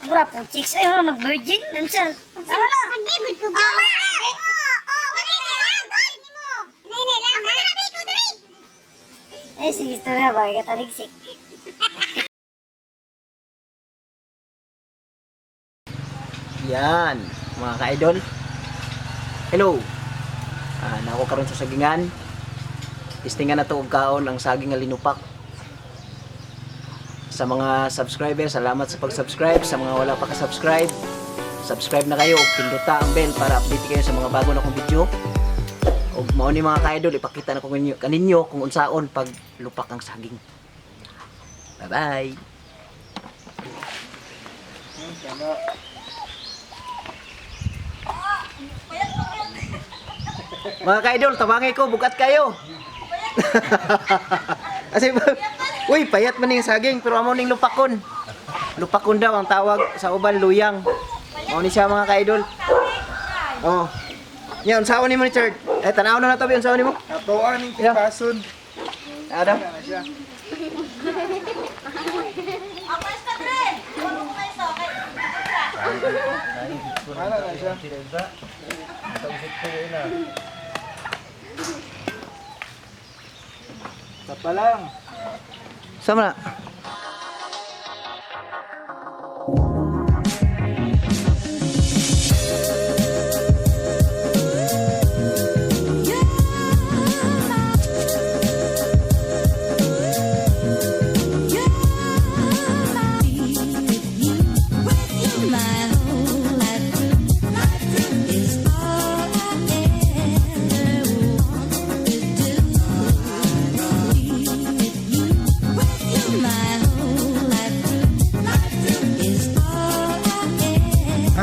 Mura po, chicks. Ay, wala mag-virgin. Nansa. Tama na. Magbibig ko ba? Oo, wala na lang. Nene lang. Ako na lang ko diri. Ay, sige, istorya ba? Kataligsik. Yan, mga ka-idol. Hello. Nako karon sa sagingan. Testingan na to og kaon ang saging nga linupak. Sa mga subscriber, salamat sa pag-subscribe. Sa mga wala pa ka-subscribe, subscribe na kayo ug pindota ang bell para update kayo sa mga bago na kong video. Ug mao ni, mga ka-idol, ipakita na ko kaninyo kung unsaon pag lupak ang saging. Bye-bye. Mga ka-idol, tabangay ko, bugat kayo. Kasi, uy, payat man yung saging, pero amo ning lupakon. Lupakon daw ang tawag sa uban, luyang. Mao ni siya, mga ka-idol. Oh. Nya, unsaon nimo, Richard? Eh, tanaw na na to, unsaon nimo? Atoan ning Yeah. tipason. Adam. Ana siya. Ana na siya. Sa pa lang. Sama na. My whole life through is all I ever want to do. Be with you, my whole life through is all I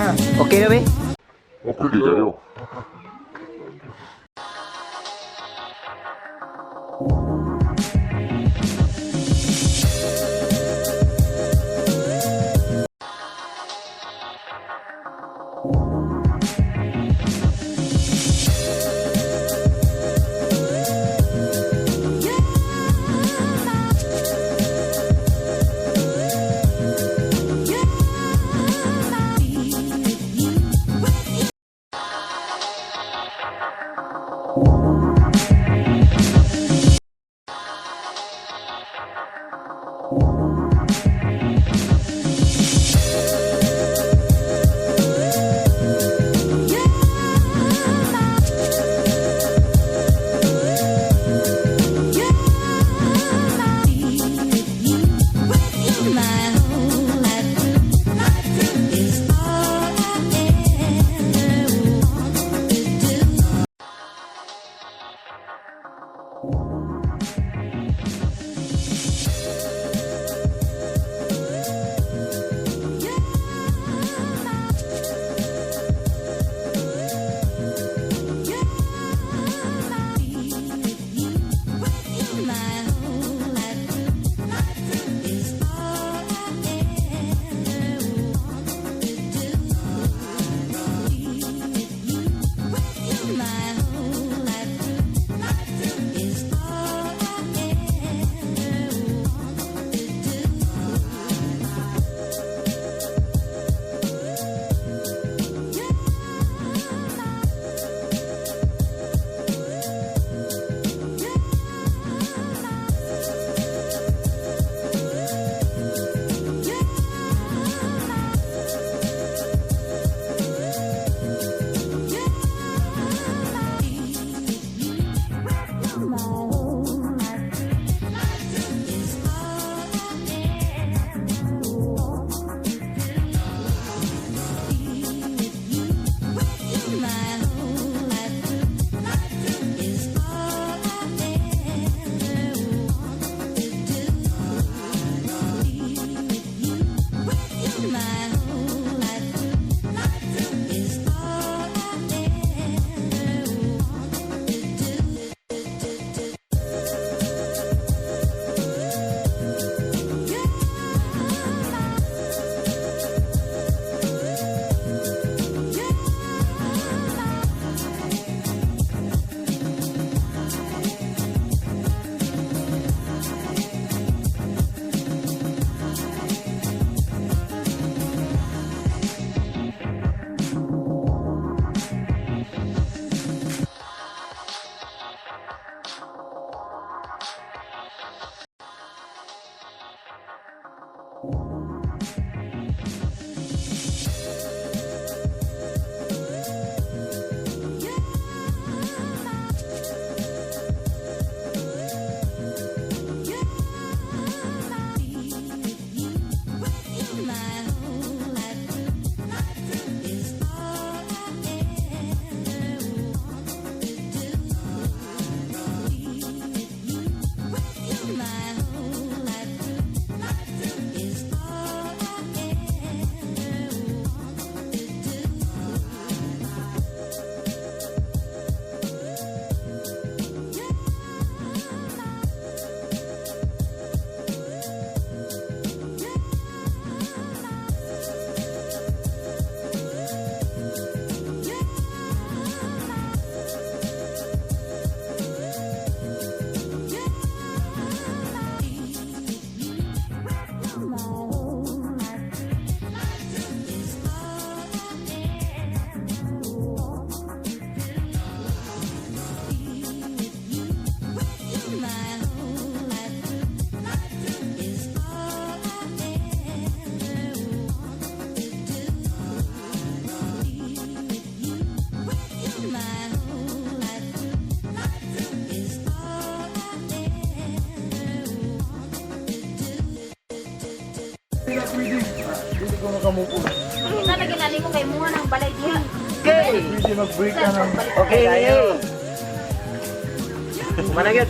ever. Okay na, be? Okay kayo. Be with you, with you. Hindi ko makamupo. Kita na ginali ko kay muha ng balay diha. Okay. Hindi mag-break ka ng. Okay kayo. Kumana gyud.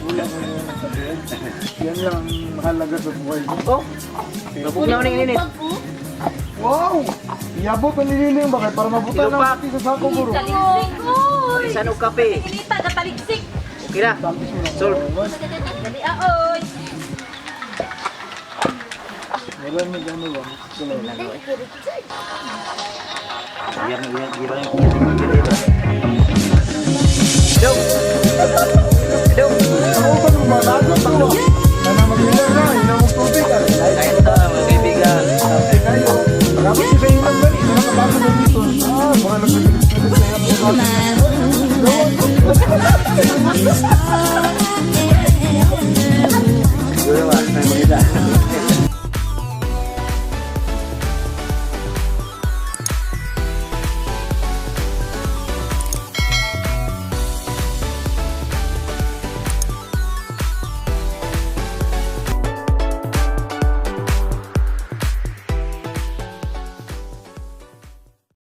Yan lang ang mahalaga sa buhay ko. Oh. Mabugnaw ning init. Wow! Iyabot ang nililing bakit para mabutan ang Ilupak. puti sa sako bro. Taligsik. Oy. Isa og kape. Inita gataligsik. Okay na. Tampis mo lang. Solve. Dali ah oy. Wala na gano'n ba? Wala. Dong. Dong. Ako pa nung malagot ako. Sana mag-ilan na, hinamog tubig. Ah.